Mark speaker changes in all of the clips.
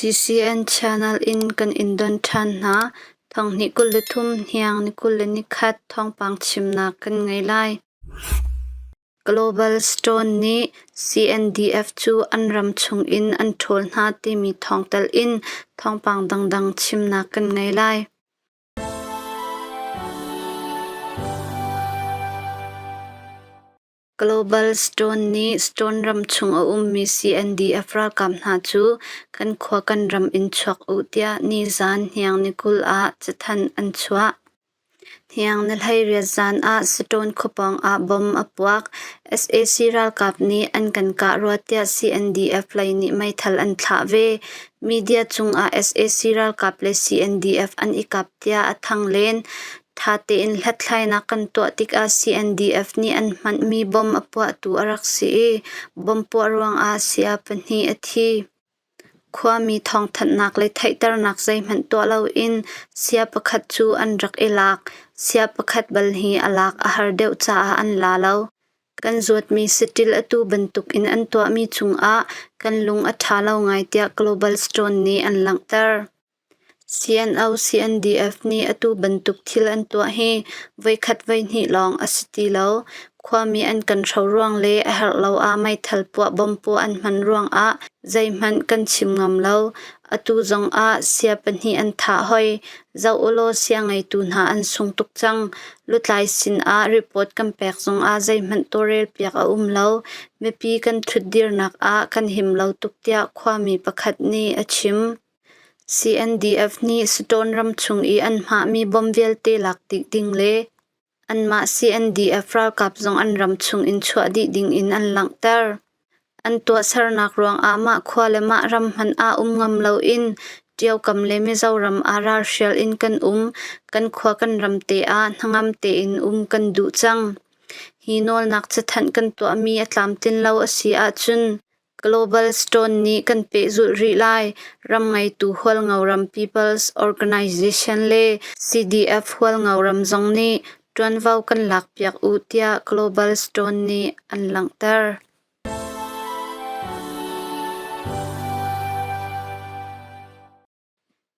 Speaker 1: CCN channel in kan in don ṭhan hna. Thonghnih 23 hniang ni 21 thawngpang chimnak kan ngei lai. Global Stone nih CNDF cu an ram chungin an ṭhawl hna timi thawng telh in thawngpang dangdang chimnak kan ngei lai. Global Stone nih Stone ram chung a ummi CNDF ralkap hna cu kan khua kan ram in chuak u tiah nizan hniang ni 20 ah cathanh an chuah. Hniang ni 18 zan ah Stone khuapawng ah bomb a puak. Sac ralkap nih an kan kah rua tiah CNDF lei nih meithal an thlah ve. Media cungah sac ralkap le CNDF an i kap tiah a thang len. Ṭha tein hlathlainak kan tuah tikah CNDF nih an hmanhmi bomb a puahtu a rak si i bomb puah ruangah saya pahnih a thi. Khuami thawngthanhnak le theihternak zeihmanh tuah loin sia pakhat cu an rak i lak. Sia pakhat bal hi a lak a har deuh caah an la lo. Kan zuatmi saṭil atu bantukin an tuahmi cungah kan lung a ṭha lo ngai tiah Global Stone nih an langhter. CNO CNDF nih atu bantuk thil an tuah hi voikhat voihnih lawng a si ti lo. Khuami an kan hro ruang le a herh lo ah meithal puah bom puah an hman ruangah zeihmanh kan chim ngam lo. Atu zongah sia pahnih an thah hoi. Zoh ulaw sia ngeitu hna an sung tuk cang. Lutlai sinah report kan pek zongah zeihmanh tawlrel piak a um lo. Mipi kan ṭhutdirnak ah kan him lo tuk tiah khuami pakhat nih a chim. CNDF nih Stone ram chung i an hmahmi bom vialte lak dih ding le anmah CNDF ralkap zong an ram chung in chuah dih ding in an langhter. An tuahsernak ruangah mah khua le mah ram hmanh ah um ngam loin Ṭiaukam le Mizoram ah ralhrial in kan um, kan khua kan ram te ah hnangam tein um kan duh cang. Hi nawlnak cathanh kan tuahmi a tlamtlin lo a si ahcun Global Stone nih kan pehzulh rih lai. Ram ngeitu Hualngoram People's Organization le CDF Hualngoram zong nih ṭuanvo kan lakpiak u tiah Global Stone nih an langhter.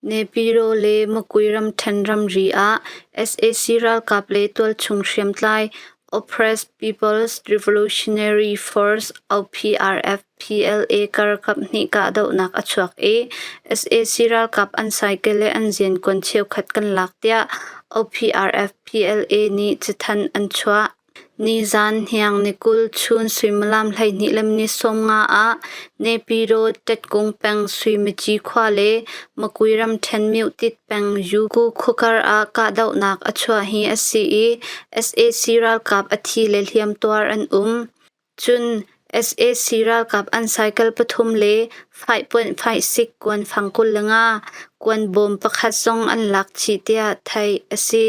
Speaker 1: Nepiro le Makui ramṭhen ramri ah sac ralkap le tualchung hriamtlai Oppressed People's Revolutionary Force OPRF PLA kar kaphnih kahdohnak a chuak i sac ralkap an cycle le an riankuan cheukhat kan lak tiah OPRF PLA nih cathanh an chuah. Nizan hniang ni 20 chun suimilam 12 le minute 15 ah Nepiro Tetkung peng Suimici khua le Makui ramṭhen Myotit peng Yuku khuakar ah kahdohnak a chuah hi a si i sac ralkap a thi le hliamtuar an um. Cun sac ralkap an cycle pathum le 5.56 kuanfang 25 kuanbawm pakhat zong an lak chih tiah theih a si.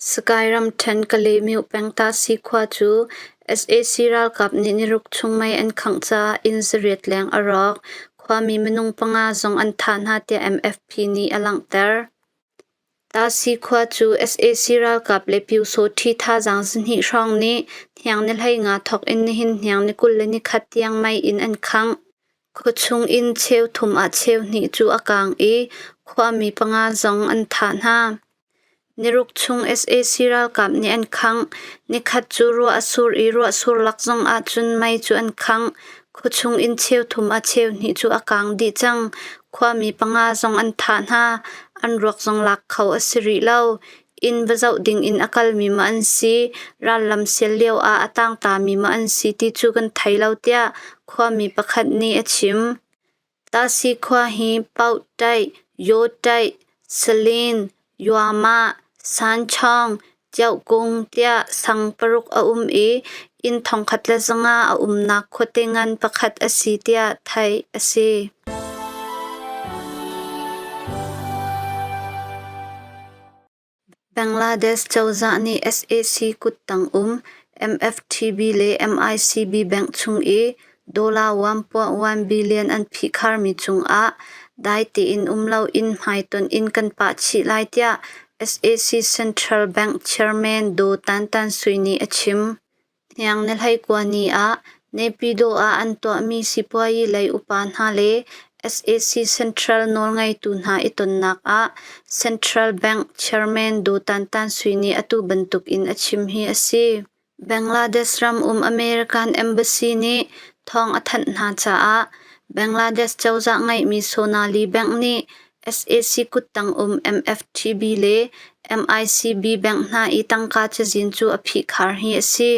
Speaker 1: Sky ramṭhen Kalaymyo peng Tasi khua cu sac ralkap nih niruk chung mei an khangh caah inn zariat leng a rawk. Khuami minung panga zong an thah hna tiah MFP nih a langhter. Tasi khua cu sac ralkap le Pyusawṭhi thazaang zahnih hrawng nih hniang ni 15 thawk in nihin hniang ni 21 tiang mei in an khangh. Khuachung inn cheu thum ah cheu hnih cu a kaang i khuami panga zong an thah hna. Niruk chung sac ralkap nih an khangh. Nikhat cu ruah a sur i ruahsur lak zong ahcun mei cu an khangh. Khuachung inn cheu thum ah cheu hnih cu a kaang dih cang. Khuami panga zong an thah hna. An ruak zong lak kho a si rih lo. Inn va zoh ding in a kalmi maw an si, rallam sial lio ah a tangtami maw an si ti cu kan thei lo tiah khuami pakhat nih a chim. Tasi khua hi Pauhtaih, Yawtaih, Salin, Yuamah, Sanchawng, Ciohkung tiah sang paruk a um i inn 1500 a umnak khuate ngan pakhat a si tiah theih a si. Bangladesh cozah nih sac kuttang um MFTB le MICB bank chung i $1.1 billion an phihkharmi cungah dai tein um loin hmaitonh in kan pah chih lai tiah sac Central Bank Chairman Daw Tan Tan Sui nih a chim. Hniang ni 19 ni ah Naypyidaw ah an tuahmi sipuayi lei upa hna le sac Central nawlngeitu hna i tonnak ah Central Bank Chairman Daw Tan Tan Sui nih atu bantuk in a chim hi a si. Bangladesh ram um American Embassy nih thawng a thanh hna caah Bangladesh cozah ngeihmi Sonali Bank nih sac kuttang um MFTB le MICB bank hna i tangka cazin cu a phihkhar hi a si.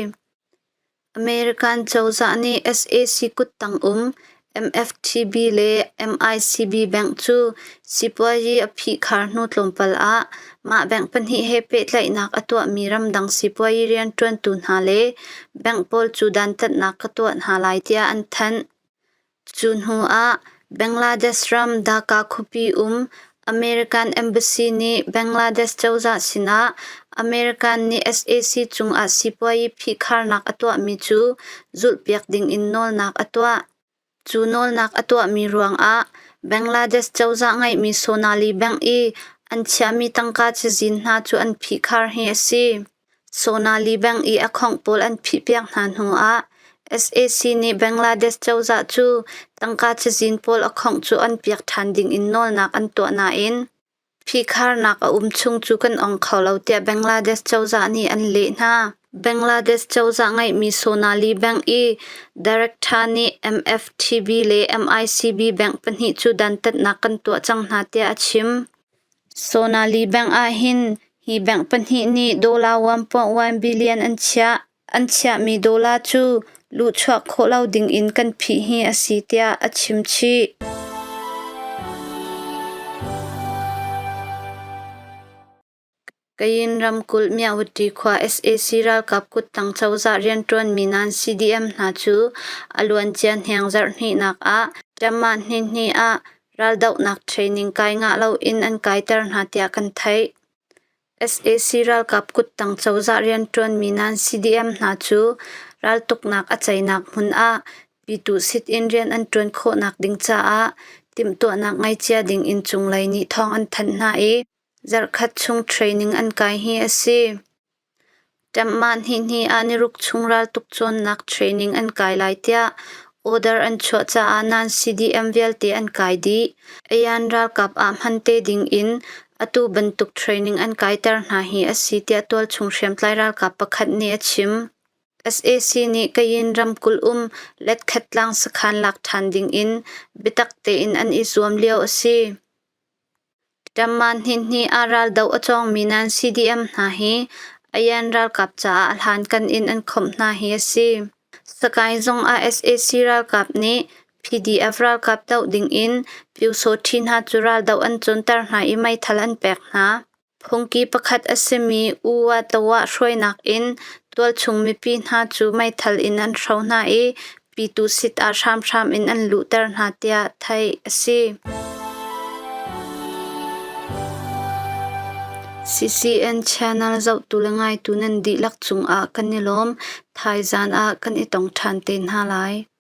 Speaker 1: American cozah nih sac kuttang um MFTB le MICB bank cu sipuazi a phihkhar hnu tlawmpal ah mah bank pahnih he pehtlaihnak a tuahmi ramdang sipuazi rianṭuantu hna le bank pawl cu dantatnak ka tuah hna lai tiah an thanh. Cu hnu ah Bangladesh ram Dhaka khuapi um American Embassy nih Bangladesh cozah sinah American nih sac cungah sipuazi phihkharnak a tuahmi cu zulhpiak dingin nawlnak a tuah. Cu nawlnak a tuahmi ruangah Bangladesh cozah ngeihmi Sonali Bank i an chiahmi tangka cazin hna cu an phihkhar hi a si. Sonali Bank i a khongh pawl an phihpiak hna hnu ah sac nih Bangladesh cozah cu tangka cazin pawl a khongh cu an piak ṭhan dingin nawlnak an tuah nain phihkharnak a um chung cu kan ong kho lo tiah Bangladesh cozah nih an leh hna. Bangladesh cozah ngeihmi Sonali Bank i director nih MFTB le MICB bank pahnih cu dantatnak kan tuah cang hna tiah a chim. Sonali Bank ahhin hi bank pahnih nih dollar 1.1 billion an chiah. An chiahmi dollar cu luhchuah khawh lo dingin kan phih hi a si tiah a chim chih. Kayin ramkulh Myawaddy khua sac ralkap kuttang cozah rianṭuanmi nan CDM hna cu a luancia hniang zarhhnihnak ah Ṭamah hnihnih ah raldohnak training kai ngah loin an kaiter hna tiah kan theih. Sac ralkap kuttang cozah rianṭuanmi nan CDM hna cu raltuknak a ceinak hmun ah Pyituhsit in rian an ṭuan khawhnak ding caah timhtuahnak ngei cia dingin cunglei nih thawng an thanh hna i zarhkhat chung training an kai hi a si. Ṭamhmah hnihhnih ah niruk chung raltuk cawnnak training an kai lai tiah order an chuah caah nan CDM vialte an kai dih. Ayan ralkap ah hman te dingin atu bantuk training an kaiter hna hi a si tiah tualchung hriamtlai ralkap pakhat nih a chim. Sac nih Kayin ramkulh um Letkhat tlang sakhan lak ṭhan dingin biatak tein an i zuam lio a si. Ṭamman hnihhnih ah raldoh a cawngmi nan CDM hna hi Ayan ralkap caah a hlankan in an khawmh hna hi a si. Sakae zong ah sac ralkap nih PDF ralkap doh dingin Pyusawṭhi hna cu raldoh an cawnter hna i meithal an pek hna. Phungki pakhat a simi U Wa Tawah hruainak in tualchung mipi hna cu meithal in an hro hna i Pyituhsit ah hramhram in an luhter hna tiah theih a si. CCN channel zohtu le ngaitu nan dihlak cungah kan i lawm. Thaizan ah kan i tong ṭhan te hna lai.